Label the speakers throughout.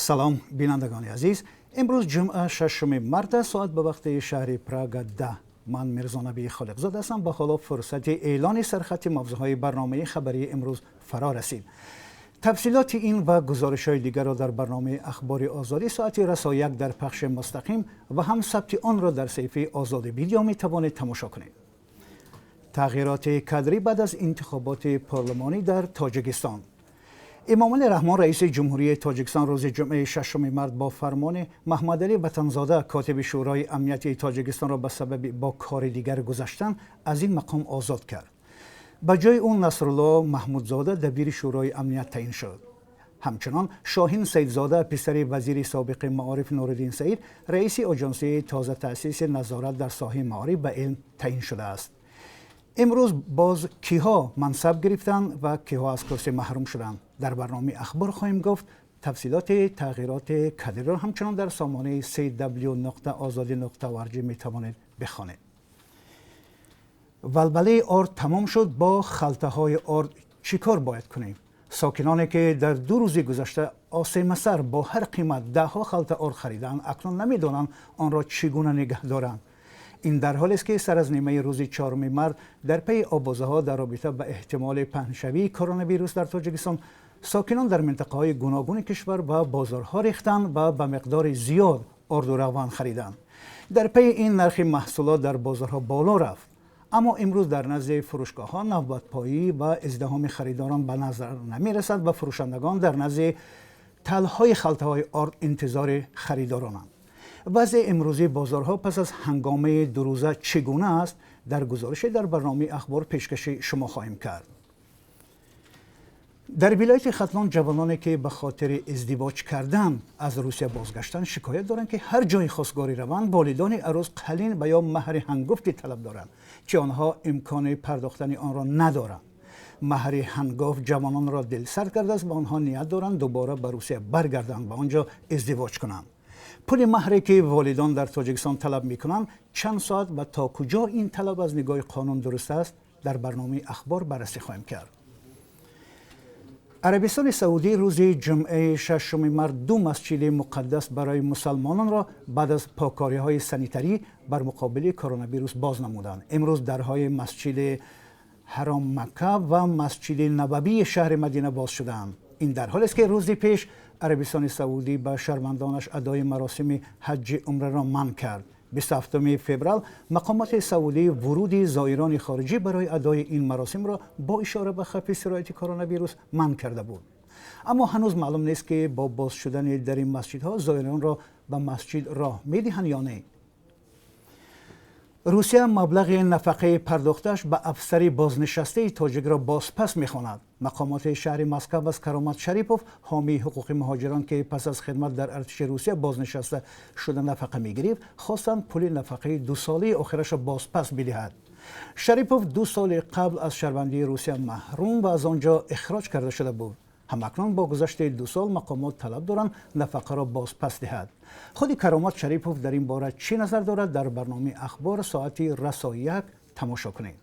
Speaker 1: Салом, бинандагони азиз. Имрӯз ҷумъа, 6 март аст, соат ба вақти шаҳри Прага 10. Ман Мирзонаби Холиқзод ҳастам ва ҳоло фурсати эълони сархати мавзӯъҳои барномаи хабарии имрӯз фаро расид. Тафсилоти ин ва гузоришҳои дигарро дар барномаи Ахбори Озодӣ соати расо 1 дар пахши мустақим ва ҳам сабти онро дар саҳифаи Озодӣ Видео метавонед тамошо кунед. Тағйироти кадрӣ баъд аз интихоботи парлумонӣ дар Тоҷикистон. Эмомалӣ Раҳмон, раиси Ҷумҳурии Тоҷикистон, рӯзи ҷумъаи 6 март бо фармони Маҳмадалӣ Ватанзода, котиби Шӯрои Амнияти Тоҷикистонро ба сабаби бо кори дигар гузаштан аз ин мақом озод кард. Ба ҷои ӯ Насрулло Маҳмудзода дабири Шӯрои Амният таъин шуд. Ҳамчунон Шоҳин Саидзода, писари вазири собиқи маориф Нуриддин Саид, раиси оҷонсии тозатаъсиси назорат дар соҳаи маориф ва илм таъин шудааст. Имрӯз боз киҳо мансаб гирифтанд ва киҳо аз курсӣ маҳрум шуданд, дар барномаи Ахбор хоҳем гуфт. Тафсилоти тағйироти кадриро ҳамчунон дар сомонаи cw.ozodi.org метавонед бихонед. Валвалаи орд тамом шуд. Бо халтаҳои орд чӣ кор бояд кунем? Сокиноне ки дар 2 рӯзи гузашта осемасар бо ҳар қимат даҳҳо халта орд харидаанд, акнун намедонанд, онро чӣ гуна нигаҳ доранд. Ин дар ҳолест, ки сар аз нимаи рӯзи 4 март дар пайи овозаҳо дар робита ба эҳтимоли паҳншавии коронавирус дар Тоҷикистон, сокинон дар минтақаҳои гуногуни кишвар ба бозорҳо рехтанд ва ба миқдори зиёд орду равған хариданд. Дар пайи ин нархи маҳсулот дар бозорҳо боло рафт. Аммо имрӯз дар назди фурӯшгоҳҳо навбатпоӣ ва издиҳоми харидорон ба назар намерасад ва фурӯшандагон дар назди талҳои халтаҳои орд интизори харидоронанд. Вазъи имрӯзии бозорҳо пас аз ҳангомаи дурӯза чӣ гуна аст, дар гузорише дар барномаи Ахбор пешкаши шумо хоҳем кард. Дар вилояти Хатлон ҷавононе, ки ба хотири издивоҷ кардан аз Русия бозгаштанд, шикоят доранд, ки ҳар ҷои хостгорӣ раванд, волидони арӯс қалин ва ё маҳри ҳангуфти талаб доранд, ки онҳо имкони пардохтани онро надоранд. Маҳри ҳангофт ҷавононро дилсард кардааст ва онҳо ният доранд дубора ба Русия баргарданд ва он ҷо издивоҷ кунанд. Пули маҳре, ки волидон дар Тоҷикистон талаб мекунанд, чанд соат ва то куҷо ин талаб аз нигоҳи қонун дуруст аст, дар барномаи Ахбор баррасӣ хоҳем кард. Арабистони Саудӣ рӯзи ҷумъаи 6 март ду масҷиди муқаддас барои мусалмононро баъд аз покориҳои санитарӣ бар муқобили коронавирус боз намуданд. Имрӯз дарҳои Масҷиди Ҳаром Макка ва Масҷиди Набавии шаҳри Мадина боз шудаанд. Ин дар ҳолест, ки рӯзи пеш Арабистони Саудӣ ба шаҳрвандонаш адои маросими ҳаҷҷи умраро манъ кард. 27 феврал мақомоти саудӣ вуруди зоирони хориҷӣ барои адои ин маросимро бо ишора ба хавфи сирояти коронавирус манъ карда буд. Аммо ҳанӯз маълум нест, ки бо боз шудани дари масҷидҳо зоиронро ба масҷид роҳ медиҳанд ё не. Русия маблағи нафақаи пардохтааш ба афсари бознишастаи тоҷикро бозпас мехонад. Мақомоти шаҳри Москав аз Каромат Шарипов, ҳомии ҳуқуқи муҳоҷирон, ки пас аз хидмат дар артиши Русия бознишаста шуда нафақа мегирифт, хостанд пули нафақаи дусолаи охирашро бозпас бидиҳад. Шарипов 2 соли қабл аз шаҳрвандии Русия маҳрум ва аз он ҷо ихроҷ карда шуда буд. Ҳамакнун бо гузашти 2 сол мақомот талаб доранд, нафақаро бозпас диҳад. Худи Каромат Шарипов дар ин бора чӣ назар дорад, дар барномаи Ахбор соати расо 1 тамошо кунед.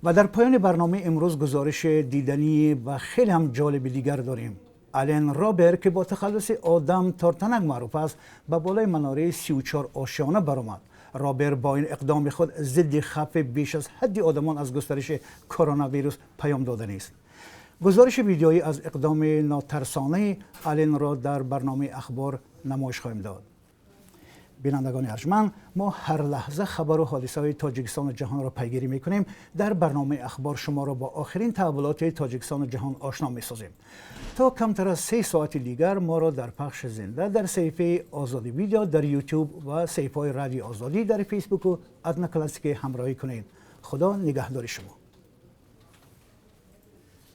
Speaker 1: Ва дар поёни барномаи имрӯз гузориши диданӣ ва хеле ҳам ҷолиби дигар дорем. Ален Робер, ки бо тахаллуси Одам Тортанак маъруф аст, ба болои манораи 34 ошёна баромад. Робер бо ин иқдоми худ зидди хавфи беш аз ҳадди одамон аз густариши коронавирус паём доданист. Гузориши видеоӣ аз иқдоми нотарсонаи Аленро дар барномаи Ахбор намоиш хоҳем дод. Бинандагони арҷманд, мо ҳар лаҳза хабару ҳодисаҳои Тоҷикистону ҷаҳонро пайгирӣ мекунем. Дар барномаи Ахбор шуморо бо охирин таҳаввулоти Тоҷикистону ҷаҳон ошно месозем. То камтар аз 3 соати дигар моро дар пахши зинда дар саҳифаи Озодӣ Видео дар Ютуб ва саҳифаҳои Радиои Озодӣ дар Фейсбуку Одноклассники ҳамроҳӣ кунед. Худо нигаҳдори шумо.